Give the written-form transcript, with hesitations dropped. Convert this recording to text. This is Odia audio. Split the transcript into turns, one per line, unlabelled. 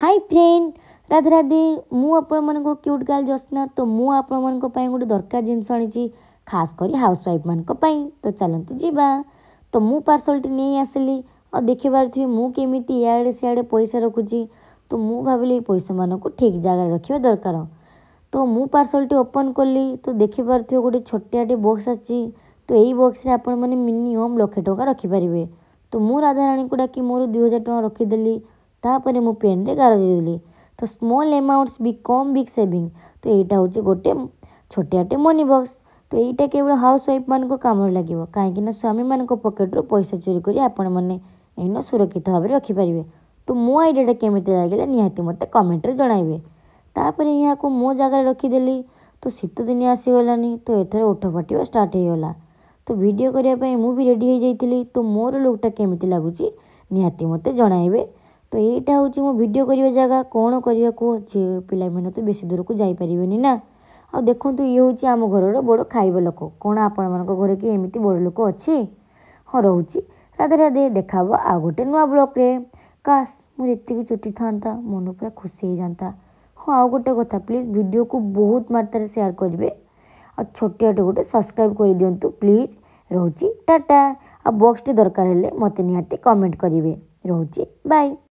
High friend, Radhe Radhe. ମୁଁ ଆପଣମାନଙ୍କ କ୍ୟୁଟ୍ ଗାର୍ଲ ଜସ୍ନା। ତ ମୁଁ ଆପଣମାନଙ୍କ ପାଇଁ ଗୋଟେ ଦରକାର ଜିନିଷ ଆଣିଛି, ଖାସ୍ କରି ହାଉସ୍ ୱାଇଫ୍ମାନଙ୍କ ପାଇଁ। ତ ଚାଲନ୍ତୁ ଯିବା। ତ ମୁଁ ପାର୍ସଲଟି ନେଇ ଆସିଲି ଆଉ ଦେଖିପାରୁଥିବେ ମୁଁ କେମିତି ଇଆଡ଼େ ସିଆଡ଼େ ପଇସା ରଖୁଛି। ତ ମୁଁ ଭାବିଲି ଏଇ ପଇସାମାନଙ୍କୁ ଠିକ୍ ଜାଗାରେ ରଖିବା ଦରକାର। ତ ମୁଁ ପାର୍ସଲଟି ଓପନ୍ କଲି, ତ ଦେଖିପାରୁଥିବେ ଗୋଟେ ଛୋଟିଆଟେ ବକ୍ସ ଆସିଛି। ତ ଏଇ ବକ୍ସରେ ଆପଣମାନେ ମିନିମମ୍ ଲକ୍ଷେ ଟଙ୍କା ରଖିପାରିବେ। ତ ମୁଁ ରାଧାରାଣୀଙ୍କୁ ଡାକି ମୋର 2000 ଟଙ୍କା ରଖିଦେଲି। ତାପରେ ମୁଁ ପେନ୍ରେ ଗାର ଦେଇଦେଲି। ତ ସ୍ମଲ୍ ଆମାଉଣ୍ଟସ୍ ବିକମ୍ ବିଗ୍ ସେଭିଂ। ତ ଏଇଟା ହେଉଛି ଗୋଟେ ଛୋଟିଆଟେ ମନି ବକ୍ସ। ତ ଏଇଟା କେବଳ ହାଉସ୍ ୱାଇଫ୍ମାନଙ୍କ କାମରେ ଲାଗିବ, କାହିଁକିନା ସ୍ୱାମୀମାନଙ୍କ ପକେଟରୁ ପଇସା ଚୋରି କରି ଆପଣମାନେ ଏଇନା ସୁରକ୍ଷିତ ଭାବରେ ରଖିପାରିବେ। ତ ମୋ ଆଇଡ଼ିଆଟା କେମିତି ଲାଗିଲା, ନିହାତି ମୋତେ କମେଣ୍ଟରେ ଜଣାଇବେ। ତାପରେ ଏହାକୁ ମୋ ଜାଗାରେ ରଖିଦେଲି। ତ ଶୀତ ଦିନ ଆସିଗଲାନି, ତ ଏଥର ଓଠ ଫାଟିବା ଷ୍ଟାର୍ଟ ହେଇଗଲା। ତ ଭିଡ଼ିଓ କରିବା ପାଇଁ ମୁଁ ବି ରେଡ଼ି ହେଇଯାଇଥିଲି। ତ ମୋର ଲୁକ୍ଟା କେମିତି ଲାଗୁଛି, ନିହାତି ମୋତେ ଜଣାଇବେ। ତ ଏଇଟା ହେଉଛି ମୋ ଭିଡ଼ିଓ କରିବା ଜାଗା। କ'ଣ କରିବା କୁହ, ଝିଅ ପିଲାମାନେ ତ ବେଶୀ ଦୂରକୁ ଯାଇପାରିବେନି ନା। ଆଉ ଦେଖନ୍ତୁ, ଇଏ ହେଉଛି ଆମ ଘରର ବଡ଼ ଖାଇବା ଲୋକ। କ'ଣ ଆପଣମାନଙ୍କ ଘରେ କି ଏମିତି ବଡ଼ ଲୋକ ଅଛି? ହଁ, ରହୁଛି, ରାଧେ ରାଧେ। ଦେଖା ହେବ ଆଉ ଗୋଟେ ନୂଆ ବ୍ଲଗ୍ରେ। କାସ୍ ମୋର ଏତିକି ଚୁଟି ଥାନ୍ତା, ମନ ପୁରା ଖୁସି ହେଇଯାନ୍ତା। ହଁ, ଆଉ ଗୋଟେ କଥା, ପ୍ଲିଜ୍ ଭିଡ଼ିଓକୁ ବହୁତ ମାତ୍ରାରେ ସେୟାର କରିବେ ଆଉ ଛୋଟିଆଟେ ଗୋଟେ ସବସ୍କ୍ରାଇବ୍ କରିଦିଅନ୍ତୁ ପ୍ଲିଜ୍। ରହୁଛି, ଟାଟା। ଆଉ ବକ୍ସଟି ଦରକାର ହେଲେ ମୋତେ ନିହାତି କମେଣ୍ଟ କରିବେ। ରହୁଛି, ବାଏ।